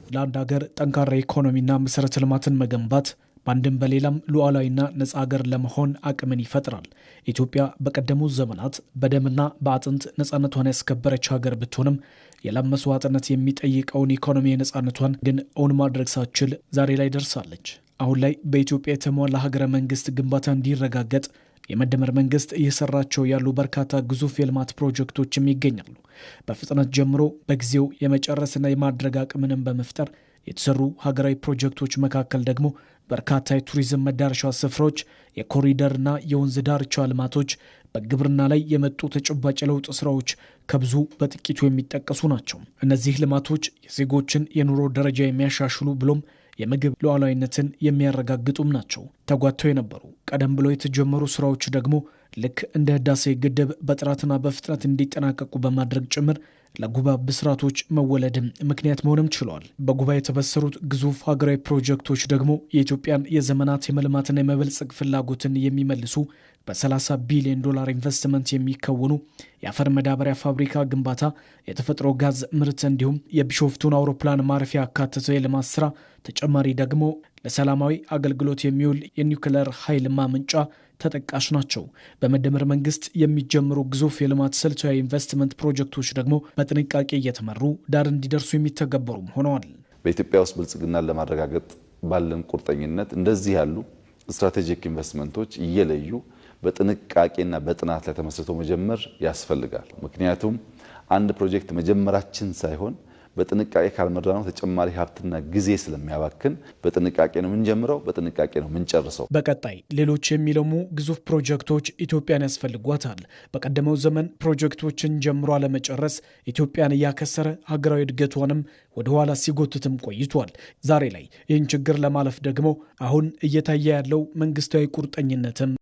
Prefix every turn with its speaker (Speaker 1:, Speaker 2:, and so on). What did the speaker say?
Speaker 1: ለአንድ ሀገር ጠንካራ ኢኮኖሚና መሰረተ ልማትን መገንባት በአንድም በሌላም ሉዓላዊና ነጻ ሀገር ለመሆን አቅምን ይፈጥራል። ኢትዮጵያ በቀደሙት ዘመናት በደምና በአጥንት ነጻነቷን ያስከበረች ሀገር ብትሆንም የላብ መስዋዕትነት የሚጠይቀውን ኢኮኖሚ ነጻነቷን ግን እውን ማድረግ ሳትችል ዛሬ ላይ ደርሳለች። አሁን ላይ በኢትዮጵያ የተሟላ ሀገረ መንግስት ግንባታ እንዲረጋገጥ የመደመር መንግስት እየሰራቸው ያሉ በርካታ ግዙፍ የልማት ፕሮጀክቶችም ይገኛሉ። በፍጥነት ጀምሮ በጊዜው የመጨረስና የማድረግ አቅምንም በመፍጠር የተሰሩ ሀገራዊ ፕሮጀክቶች መካከል ደግሞ በርካታ የቱሪዝም መዳረሻ ስፍራዎች፣ የኮሪደርና የወንዝ ዳርቻ ልማቶች፣ በግብርና ላይ የመጡ ተጨባጭ የለውጥ ስራዎች ከብዙ በጥቂቱ የሚጠቀሱ ናቸው። እነዚህ ልማቶች የዜጎችን የኑሮ ደረጃ የሚያሻሽሉ ብሎም የምግብ ሉዓላዊነትን የሚያረጋግጡም ናቸው። ተጓተው የነበሩ ቀደም ብሎ የተጀመሩ ስራዎች ደግሞ ልክ እንደ ህዳሴ ግድብ በጥራትና በፍጥነት እንዲጠናቀቁ በማድረግ ጭምር ለጉባ ብስራቶች መወለድም ምክንያት መሆንም ችለዋል። በጉባ የተበሰሩት ግዙፍ ሀገራዊ ፕሮጀክቶች ደግሞ የኢትዮጵያን የዘመናት የመልማትና የመበልጸግ ፍላጎትን የሚመልሱ በ30 ቢሊዮን ዶላር ኢንቨስትመንት የሚከወኑ የአፈር መዳበሪያ ፋብሪካ ግንባታ፣ የተፈጥሮ ጋዝ ምርት እንዲሁም የቢሾፍቱን አውሮፕላን ማረፊያ ያካተተው የልማት ስራ፣ ተጨማሪ ደግሞ ለሰላማዊ አገልግሎት የሚውል የኒውክለር ኃይል ማመንጫ ተጠቃሽ ናቸው። በመደመር መንግስት የሚጀምሩ ግዙፍ የልማት ስልታዊ ኢንቨስትመንት ፕሮጀክቶች ደግሞ በጥንቃቄ እየተመሩ ዳር እንዲደርሱ የሚተገበሩም ሆነዋል።
Speaker 2: በኢትዮጵያ ውስጥ ብልጽግናን ለማረጋገጥ ባለን ቁርጠኝነት እንደዚህ ያሉ ስትራቴጂክ ኢንቨስትመንቶች እየለዩ በጥንቃቄና በጥናት ላይ ተመስርቶ መጀመር ያስፈልጋል። ምክንያቱም አንድ ፕሮጀክት መጀመራችን ሳይሆን በጥንቃቄ ካልመራነው ተጨማሪ ሀብትና ጊዜ ስለሚያባክን በጥንቃቄ ነው የምንጀምረው፣ በጥንቃቄ ነው የምንጨርሰው።
Speaker 1: በቀጣይ ሌሎች የሚለሙ ግዙፍ ፕሮጀክቶች ኢትዮጵያን ያስፈልጓታል። በቀደመው ዘመን ፕሮጀክቶችን ጀምሮ አለመጨረስ ኢትዮጵያን እያከሰረ ሀገራዊ እድገቷንም ወደኋላ ሲጎትትም ቆይቷል። ዛሬ ላይ ይህን ችግር ለማለፍ ደግሞ አሁን እየታየ ያለው መንግስታዊ ቁርጠኝነትም